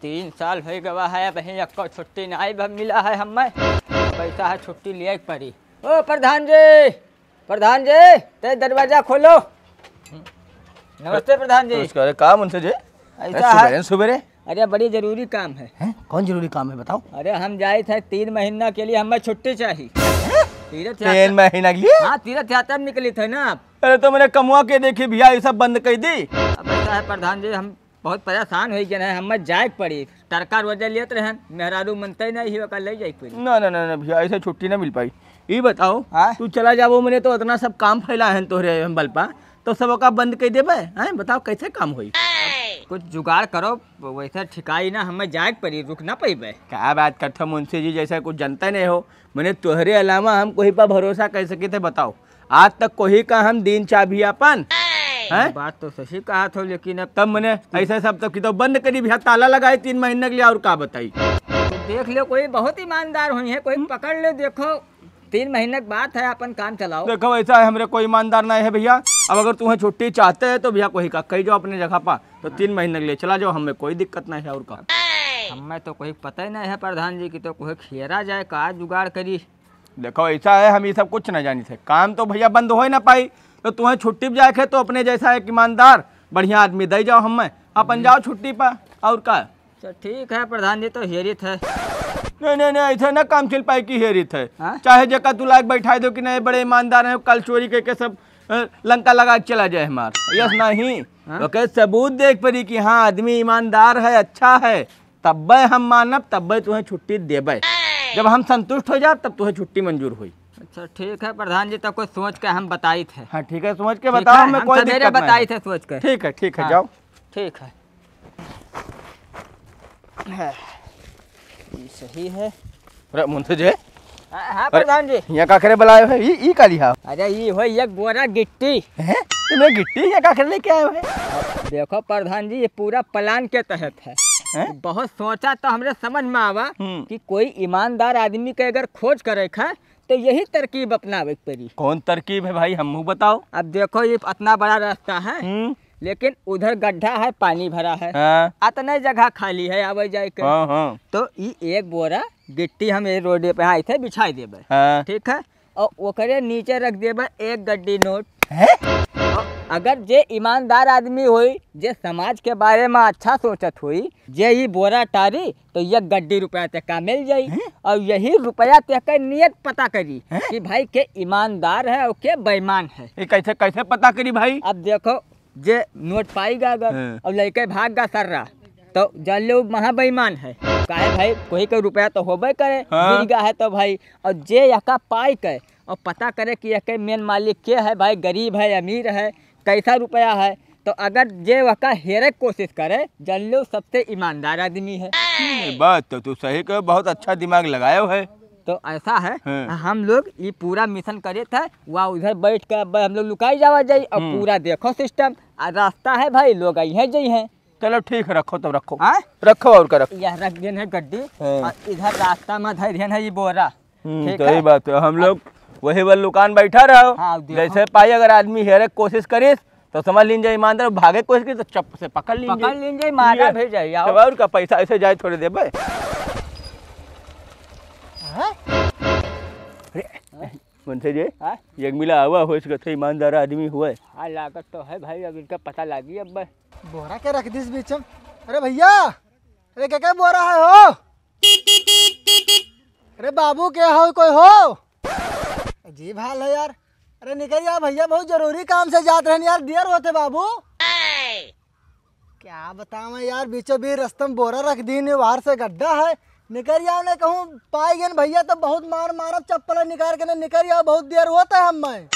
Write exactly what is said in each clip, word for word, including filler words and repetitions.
तीन साल होइ गवा है, अबहीं एक्को छुट्टी नाहीं भ-, मिला है हम्मे। पैसा है, छुट्टी लिये के पड़ी। ओ प्रधान जी, प्रधान जी, ते दरवाजा खोलो। नमस्ते प्रधान जी। नमस्कार। अरे का मुंशी जी? ऐसा अरे है। सुबेरे सुबेरे? अरे बड़ी जरूरी काम है। हैं? कौन जरूरी काम है बताओ? अरे हम जाइत है तीन महीना के लिए, हम्मे छुट्टी चाही। हैं? तीर्थ तीन यात्रा। महीना के लिए? हाँ, तीर्थ यात्रा में निकलित है ना आप। अरे तो मने कमवा के देखी भइया, ये सब बंद कइ दी। अब ऐसा है प्रधान जी, हम बहुत परेशान होइ गए हैं, हम्मे जाए के पड़ी। टरका रोजे लेत रहन, मेहरारू मनते नहीं ही, ओका ले जाए के पड़ी। ना, ना, ना, ना भइया, ऐसे छुट्टी ना मिल पाई। ई बताओ, हाँ? तू चला जाबो, मने तो इतना सब काम फैला है तोहरे बल पा, तो सब ओका बंद कइ देबे, हैं? बताओ कैसे काम होई? कुछ जुगाड़ करो, वैसे ठिकाई ना, हम्मे जाए के पड़ी, रुक ना पइबे। का बात करत हो मुंशी जी, जैसे कुछ जनते नहीं हो। मने तोहरे अलावा हम कोई पर भरोसा कइ सकित है बताओ? आज तक कोई का हम दीन चाभी अपन, हैं? बात तो सही कहत हो, लेकिन अब तब मने ऐसे सब तो कि तो बंद करी भइया, ताला लगाए तीन महीना के लिए, और का बताई? तो देख लो, कोई बहुत ईमानदार होइहैं, कोई पकड़ ले, देखो, तीन महीना के बात है, अपन काम चलाओ। देखो, ऐसा है, हमरे कोई ईमानदार नहीं है भइया। अब अगर तुम्हें छुट्टी चाहते हैं तो भइया कोई का कही जाओ अपने जगह पर, तो तीन महीना के लिए चला जाओ, हमें कोई दिक्कत नहीं है। और का? हमें तो कोई पता ही नहीं है प्रधान जी कि तो कोई खेरा जाए, का जुगाड़ करी। देखो, ऐसा है, हम ये सब कुछ नहीं जानी थे। काम तो भइया बंद होइ ना पाई, तो तुम्हें छुट्टी पे जाए के तो अपने जैसा एक ईमानदार बढ़िया आदमी दे जाओ हमें, अपन जाओ छुट्टी पर। और का? अच्छा, ठीक है प्रधान जी, तो हेरित है। नहीं, नहीं, नहीं, ऐसे ना काम चल पाई कि हेरित है। हाँ? चाहे जेका तू लायक बैठा दो कि नहीं, बड़े ईमानदार हैं, कल चोरी करके सब, अ, लंका लगा के चला जाए हमार। यस, नहीं। हाँ? ओके, सबूत देख पड़ी कि हाँ, आदमी ईमानदार है, अच्छा है, तब्बे हम मानब, तब्बे तुम्हें छुट्टी देबे। जब हम संतुष्ट हो जाब, तब तुम्हें छुट्टी मंजूर होई। अच्छा, ठीक है प्रधान जी, तो कुछ सोच के हम बताइत है। हाँ, ठीक है, सोच के ठीक बताओ, है, हमें हम कोई सवेरे दिक्कत नहीं बताइत है। है सोच के। ठीक है, ठीक है, हाँ, जाओ। ठीक है। हाँ, ये सही है। अरे मुंशी जी। हाँ, हाँ, अरे, प्रधान जी। यहाँ का करे बुलाए हो? ई, ई का लिहा? अरे, ई हो एक बोरा गिट्टी। हैं? तुमने गिट्टी यहाँ का करे लेके आए हो? देखो प्रधान जी, ये पूरा plan के तहत है। हैं? बहुत सोचा तो हमरे समझ में आवा हम्म। कि कोई ईमानदार आदमी के अगर खोज करे खा, तो यही तरकीब अपनावे के पड़ी। कौन तरकीब है भाई, हमहू बताओ। अब देखो, ये इतना बड़ा रास्ता है, हम्म। लेकिन उधर गड्ढा है, पानी भरा है, हाँ। अतने जगह खाली है आवे जाए के। हाँ, हाँ। तो ई एक बोरा गिट्टी हम ये रोडे पे, हाँ, इथे बिछाई देबे। हाँ। ठीक है, और ओकरे नीचे रख देबे एक गड्डी नोट। हैं? और अगर जे ईमानदार आदमी होई, जे समाज के बारे में अच्छा सोचत होई, जे ई बोरा टारी, तो एक गड्डी रुपया तेका मिल जाई। हैं? और यही रुपया तेका नियत पता करी हैं? कि भाई के ईमानदार है और के बेईमान है। ये कैसे, कैसे पता करी भाई? अब देखो, जे नोट पाई गा अगर हाँ। और लइके भाग गा सर्रा, तो जान लो महा बेईमान है। काहे भाई, कोई के रुपया तो होबे करे, हाँ। गिर गा है तो भाई। और जे यका पाई के और पता करे कि यके मेन मालिक के है भाई, गरीब है, अमीर है, कैसा रुपया है, तो अगर जे वका हेरे के कोशिश करे, जान लो सबसे ईमानदार आदमी है। नहीं, बात तो तू सही कहे, बहुत अच्छा दिमाग लगायो है। तो ऐसा है, हाँ। हम लोग ये पूरा मिशन करे थे, वहाँ उधर बैठ के अब हम लोग लुकाई जावा जाई और हम्म। पूरा देखो सिस्टम, आ रास्ता है भाई, लोग आई हैं, जई हैं। चलो ठीक है, रखो तब, रखो। हाँ? रखो और का रखो। यह रख देन है गड्डी हाँ। और इधर रास्ता में धर देन है ये बोरा। हम्म, ठीक तो है? यही बात है, हम लोग वही बल लुकान बैठा रहो। हाँ, देखो। जैसे पाई अगर आदमी हेरे के कोशिश करिस तो समझ लीन जाए ईमानदार, भागे के कोशिश करिस तो चप से पकड़ लीन पकड़ जाए। लीन जाए, मारा ये, भी जाए, आओ। तब और का, पैसा ऐसे जाए थोड़े देबे। हाँ? अरे, हाँ? मुंशी जी, हाँ? एक मिला आवा हो, इसका थे ईमानदार आदमी हुए। हाँ, लागत तो है भाई, अब इनका पता लागी अब। बोरा के रख दिस बीच में। अरे भैया, अरे के, के बोरा है हो? अरे बाबू के हो कोई हो? अजीब हाल है यार। अरे निकल जा भैया, बहुत जरूरी काम से जात रहन यार, देर होते बाबू। क्या बतावें यार, बीचों बीच रस्ते में बोरा रख दीन, बाहर से गड्ढा है। निकल जाओ ने कहूँ पाई गए भैया तो बहुत मार मारब, चप्पल निकाल के ने निकल जाओ, बहुत देर होता है हमें।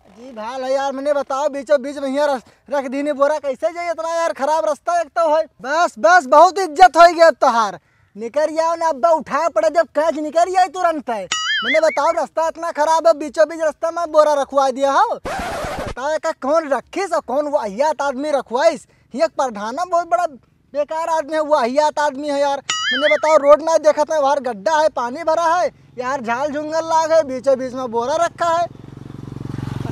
अजीब हाल है यार, मने बताओ बीचों बीच में यहाँ रस-, रख दीने बोरा कैसे जाई इतना यार खराब रास्ता एक तो है। बस, बस, बहुत इज्जत होइ गया अब तोहार। निकर जाओ ना अब्बा, उठाए पड़े जब कैच निकर जाए तुरंत है। मने बताओ रास्ता इतना खराब है, बीचों बीच रास्ता में बोरा रखवा दिया हो। बताओ एका कौन रखिस और कौन वाहियात आदमी रखवाइस। ये एक प्रधाना बहुत बड़ा बेकार आदमी है, वाहियात आदमी है यार। मने बताओ रोड ना देखत है, बाहर गड्ढा है, पानी भरा है यार, झाल झुंगल लाग है, बीचों बीच में बोरा रखा है।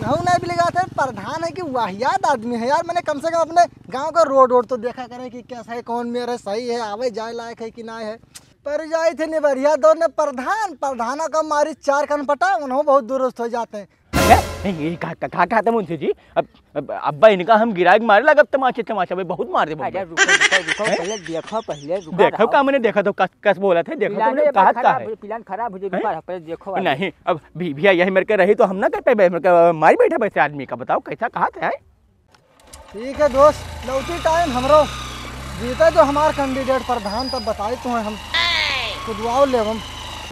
हम नहीं बिलगात है, प्रधान है कि वाहियात आदमी है यार। मैंने कम से कम अपने गांव का रोड वोड तो देखा करे कि कैसा है, कौन मेरे सही है, आवे जाए लायक है कि ना है। पर जाई थे निबरिया दो ने प्रधान, प्रधानों का मारी चार कन पटा, उन्हों बहुत दुरुस्त हो जाते हैं। अरे, नहीं, ये का, का, का कहते मुंशी जी? अब, अब, अब्बा इनका हम गिराए के मारे लागब तमाचे, तमाचा भाई बहुत मार देबो अरे, अब्बा। रुको, रुको, रुको, हैं? पहले देखो, पहले रुको, देखो रहो। का मैंने देखा तो कस, कस बोला थे, देखो पिलाने तुमने में कहा खराब का है? हो, पिलान खराब हो जाए, हैं? रुका रहो, पहले देखो वाला। नहीं, अब भी, भैया यही मेरे के रही तो हम ना कर पाए, मेरे के मार बैठे वैसे आदमी का, बताओ कैसा कहा था है? ठीक है दोस्त, लौटी टाइम हमरो जीते जो हमार कैंडिडेट प्रधान, तब बताई तुम्हें हम कुदवाओ लेब हम।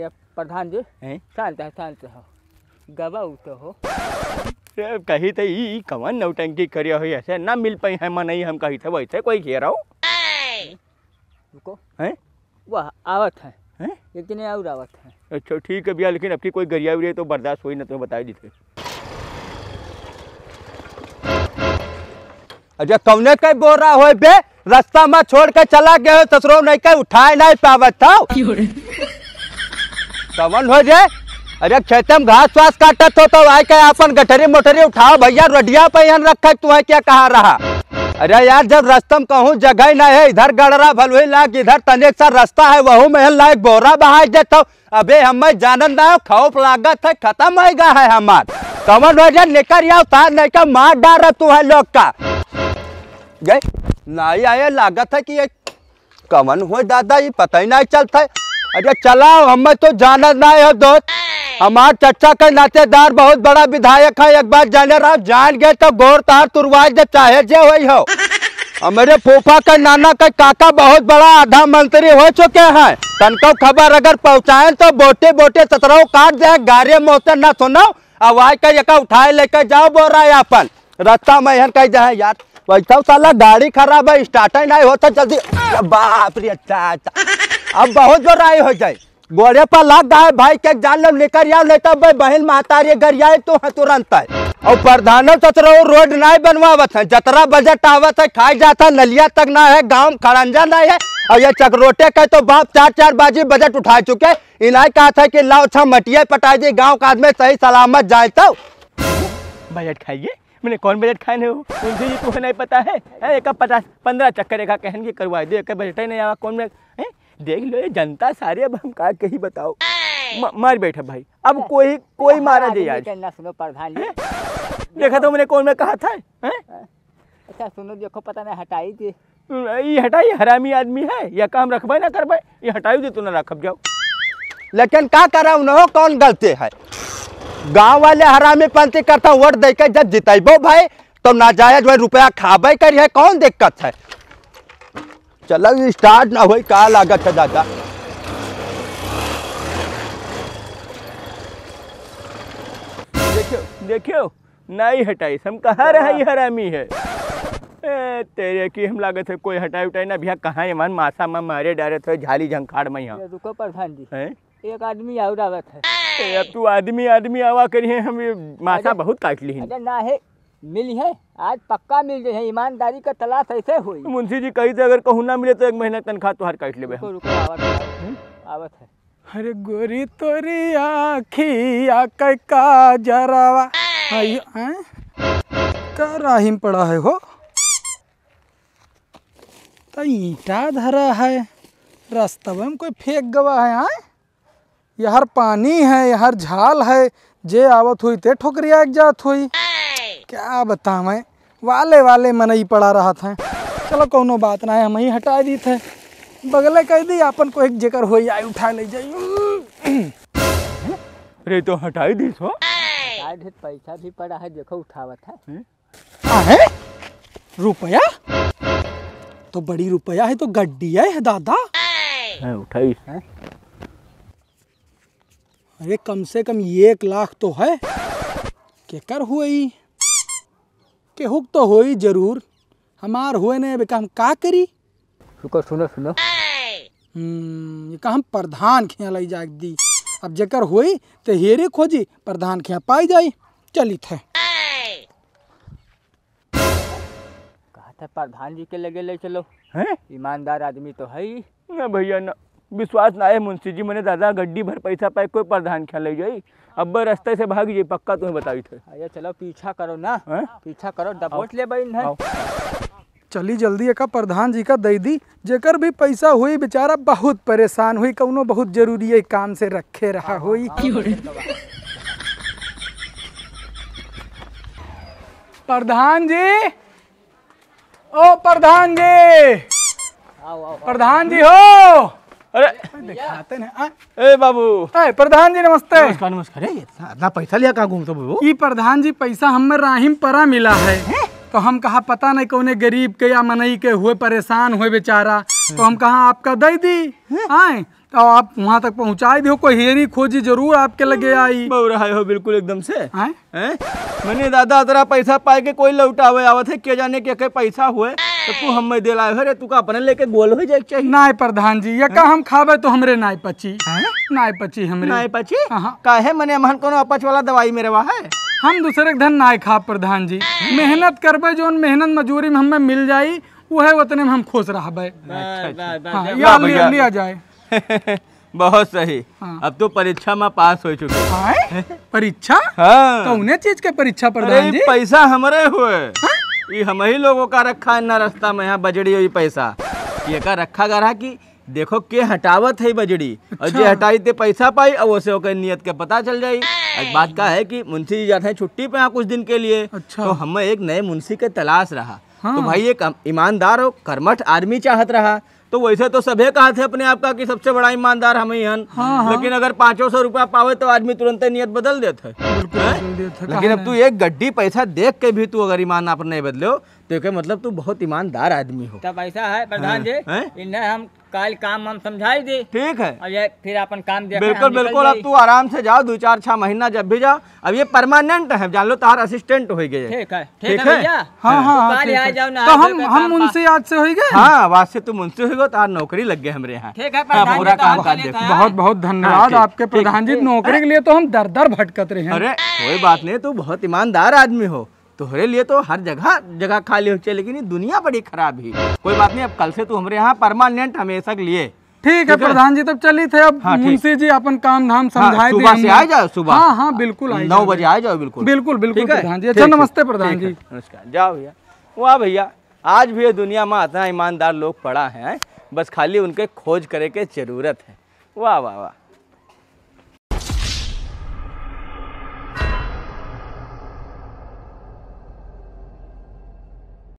ये प्रधान जी, हैं? शांत है, शांत हो। गवा उठो हो। ए, कही थे ई, ई कवन नौटंकी करिया हो, ऐसे ना मिल पाई है मनई, हम कही थे वैसे कोई घेरा हो। रुको। हैं? वह आवत है। हैं? एक जने और आवत है। अच्छा, ठीक है भैया, लेकिन अब की कोई गरिया उरिया तो बर्दाश्त होई ना, तुम्हें बताई दी थे। अरे कौने के बोरा होय बे? रास्ता में छोड़ के चला गए हो, ससुरो नहीं के उठाए नहीं पावत था। कवन हो रे? अरे खेते में घास वास काटत हो तो आए के अपन गठरी मोटरी उठाओ भैया, रोडिया पे यहाँ रखा तू है क्या कहा रहा? अरे यार जब रास्ता में कहूँ जगह ही नहीं है, इधर गड़रा भलुई लाग, इधर तनिक सा रास्ता है, वहू में लायक बोरा बहाई देता। अबे हमें जानत ना हो, खौफ लागत है, खत्म होइगा है हमार। कवन हो जा, निकर आओ, तार नहीं का मार डार तू है लोग का। गए? नहीं आए, लागत है कि ये कवन हो दादा, ये पता ही नहीं चलता है। अरे चलाओ, हमें तो जानत ना हो दोस्त। हमार चचा के नातेदार बहुत बड़ा विधायक है, एक बार जाने रहा, जान गए तो गोर तार तुरवाए दे, चाहे जे होई हो। हमरे फूफा के नाना के काका बहुत बड़ा आधा मंत्री हो चुके हैं। तनको खबर अगर पहुँचाएं तो बोटे बोटे सतरहो काट दे, गारे मुँह से ना सुनो। अब आए के एका उठाए लेके जाओ बोरा अपन। रास्ता में एहन कह जाए यार, वैसा साला गाड़ी खराब है, स्टार्ट ही नहीं होता जल्दी। बाप रे, अच्छा, अच्छा। अब बहुत जोर आई हो जाए। गोड़े पर लाग गए भाई के जान लो निकर आओ, नहीं तो बे बहन महतारी गरियाए तो है तुरंत है। और प्रधानो सतरहो रोड नहीं बनवावत है, जतरा बजट आवत है खाई जाता, नलिया तक ना है, गाँव में खड़ंजा नहीं है। और ये चकरोटे के तो बाप चार चार बाजी बजट उठा चुके, इनाय कहा था कि लाओ छह मटिया पटाई दी, गाँव का आदमी सही सलामत जाए तो। बजट खाइए? मैंने कौन बजट खाए हो? उनसे जी तुम्हें नहीं पता है? हैं, एक पचास पन्द्रह चक्कर एक कहन के करवा दे, एक बजट ही नहीं आवा, कौन में, हैं? देख लो ये जनता सारे, अब हम का कही बताओ। म-, मार बैठा भाई, अब कोई, कोई मारा दे आज। ना सुनो प्रधान जी। हैं? देखा तो मैंने कौन में कहा था, हैं? अच्छा सुनो, देखो पता नहीं हटाई दे। ई हटाई, हरामी आदमी है, या काम रखबे ना करबे, ई हटाई दे तो ना रखब जाओ। लेकिन का करा, उन्हों कौन गलती है? गाँव वाले हरामी पंथी करता, वोट दे के जब जितैबो भाई, तो नाजायज वही रुपया खाबे करी है, कौन दिक्कत है? चलो, ई स्टार्ट ना होई, का लागत है दादा? देखियो, देखियो, नाई हटाई, हम कहा रहा ई हरामी है। ए, तेरे की हम लागत है कोई हटाई उटाई ना भैया, कहाँ ये मन मासा में मारे डारे थे झाली झंखाड़ में यहाँ। ये रुको प्रधान जी। हैं? एक आदमी और आवत है। ए, अब तू आदमी, आदमी आवा करी है, हम ये मासा अरे, बहुत काट ली है। अरे ना है, मिली है, आज पक्का मिल जाए, ईमानदारी का तलाश ऐसे होई। मुंशी जी कही थे अगर कहूँ ना मिले तो एक महीना तनख्वाह तुहार काट लेबे रुको, हम। रुको, आवत है, हम्म? आवत है। अरे गोरी तोरी आँखिया के काजरवा। आइयो, हैं? का राही में पड़ा है हो? त ईंटा धरा है, रस्तवे में कोई फेंक गवा है, हाँ? यहर पानी है, यहर झाल है, जे आवत हुई ते ठोकरिया के जात हुई। क्या बतावें, वाले वाले मनई पड़ा रहत हैं। चलो कौनो बात ना है, हम ही हटा दीत है, बगले कह दी अपन को एक जेकर होई आई उठा ले जाई। अरे तो हटाई दीस हो। हटाई दीत, पैसा भी पड़ा है, देखो उठावत है। हैं? आहे? रुपया? तो बड़ी रुपया है तो गड्डी है दादा। हैं, उठाई। हैं? अरे कम से कम एक लाख तो है। केकर होई? केहुक तो होई जरूर। हमार होए नहीं, अब हम का करी? रुको, सुनो, सुनो। हम्म, ये का हम प्रधान खिया लई जाए दी। अब जेकर होई ते हेरे खोजी, प्रधान खिया पाई जाई। चलित है। कहा था प्रधान जी के लगे ले चलो। हैं? ईमानदार आदमी तो है ही। ना भैया ना, विश्वास ना है मुंशी जी, मने दादा गड्डी भर पैसा पाए कोई प्रधान ख्याल ले जाई, अब रस्ते से भाग जाई, पक्का तुम्हें बताई थे। अरे चलो पीछा करो ना, हैं? पीछा करो, दबोच आओ। ले भाई इन्हें। आओ। चली जल्दी एका प्रधान जी का दई दी, जेकर भी पैसा हुई बेचारा बहुत परेशान हुई, कौनो बहुत जरूरी है काम से रखे रहा हुई। प्रधान जी, ओ प्रधान जी, आओ, आओ, आओ। प्रधान जी हो। अरे, दिखाते नहीं, आ? ए बाबू। ए, प्रधान जी नमस्ते। नमस्कार, नमस्कार। ए, इतना, इतना पैसा लिया कहाँ घूमते हो? ई प्रधान जी पैसा हमें राहिम परा मिला है। हैं? तो हम कहा पता नहीं कौने गरीब के या मनई के हुए परेशान हुए बेचारा, तो हम कहा आपका दे दी। हैं? आए, तो आप वहाँ तक पहुँचाई दियो, कोई हेरी खोजी जरूर आपके लगे आई। बहु रहा हो बिल्कुल एकदम से। आए? हैं? मने दादा, अतरा पैसा पाए के कोई लौटावे आवत है, के जाने के, के पैसा हुए, तो तू हमें दिलाए हो रे, तू का अपने लेके गोल हो जाए के चाहिए? नाय प्रधान जी, ये का हैं? हम खाबे तो हमरे नाय पची। हैं? नाय पची हमरे। नाय पची? हाँ। काहे मने हमहन कोनो अपच वाला दवाई मेरे वहाँ है? हम दूसरे के धन नाय खाब प्रधान जी। मेहनत करबे, जोन मेहनत मजूरी में हमें मिल जाई, वो है उतने में हम खुश रहबे। अच्छा, अच्छा। बस, बस, हाँ, बस, या वाह लिया, भैया। लिया जाए। बहुत सही। हाँ। अब तो परीक्षा में पास हो चुके। आए? परीक्षा? हाँ। कौने चीज के परीक्षा अरे, प्रधान ई जी? पैसा हमरे हुए। हाँ? ई हम ही लोगों का रखा है ना रास्ता में, यहाँ बजड़ी हुई पैसा। ये का रखा गा रहा कि देखो के हटावत है बजड़ी, और अच्छा। जे हटाई ते पैसा पाई, और उसे ओकर नियत के पता चल जाई। एक बात का है कि मुंशी जी जाते हैं छुट्टी पे यहाँ कुछ दिन के लिए, अच्छा। तो हमें एक नए मुंशी के तलाश रहा। हाँ। तो भाई एक अम-, ईमानदार और कर्मठ आदमी चाहत रहा, तो वैसे तो सभे कहत है अपने आप का कि सबसे बड़ा ईमानदार हम ही हन, हाँ, हाँ। लेकिन अगर पाँचों सौ रुपया पावे तो आदमी तुरंते नियत बदल देत है। बिल्कुल हैं? बदल देत है, लेकिन काहे अब तू नहीं? एक गड्डी पैसा देख के भी तू अगर ईमान आप नहीं बदले हो, तो के मतलब तू बहुत ईमानदार आदमी हो। तब ऐसा है प्रधान हाँ, जी, हैं? इन्हें हम काल काम हम समझाई दी। ठीक है। अब ये फिर अपन काम देखे, बिल्कुल, हम निकल बिल्कुल। अब जाई। तू आराम से जाओ, दो चार छह महीना जब भी जाओ, अब ये परमानेंट है, जान लो, तार असिस्टेंट हो गए। ठीक है, ठीक ठीक है है? भैया। हाँ, हाँ, तू हाँ, काल ठीक आ है। जाओ ना, तो हम, हम मुंशी आज से हो गए? हाँ, आज से तू मुंशी हो गए, तार नौकरी लग गए हमरे यहाँ। ठीक है, हाँ, प्रधान पूरा जी, तो काम हम काज चले देखो। थे। बहुत, बहुत धन्यवाद हाँ, ठीक, आपके ठीक। प्रधान जी, ठीक। नौकरी के लिए तो हम दर दर भटकत रहे हैं। अरे, कोई बात नहीं, तू बहुत ईमानदार आदमी हो, तोहरे लिए तो हर जगह, जगह खाली हो चाहिए, लेकिन ये दुनिया बड़ी खराब है। कोई बात नहीं, अब कल से तू हमरे यहाँ परमानेंट हमेशा के लिए। ठीक है ठीक है? प्रधान जी, तब चली थे अब हाँ, ठीक। मुंशी जी अपन काम धाम हाँ, समझाए दे सुबह से हमने। आ जाओ, सुबह। हाँ, हाँ, बिल्कुल आई नौ जाओ। बजे आ जाओ, बिल्कुल। बिल्कुल, बिल्कुल ठीक है? प्रधान जी। अच्छा, ठीक है, नमस्ते प्रधान ठीक है। जी। नमस्कार, जाओ भैया। वाह भैया, आज भी ये दुनिया में इतना ईमानदार लोग पड़ा है, बस खाली उनके खोज करे के जरूरत है। वाह, वाह, वाह।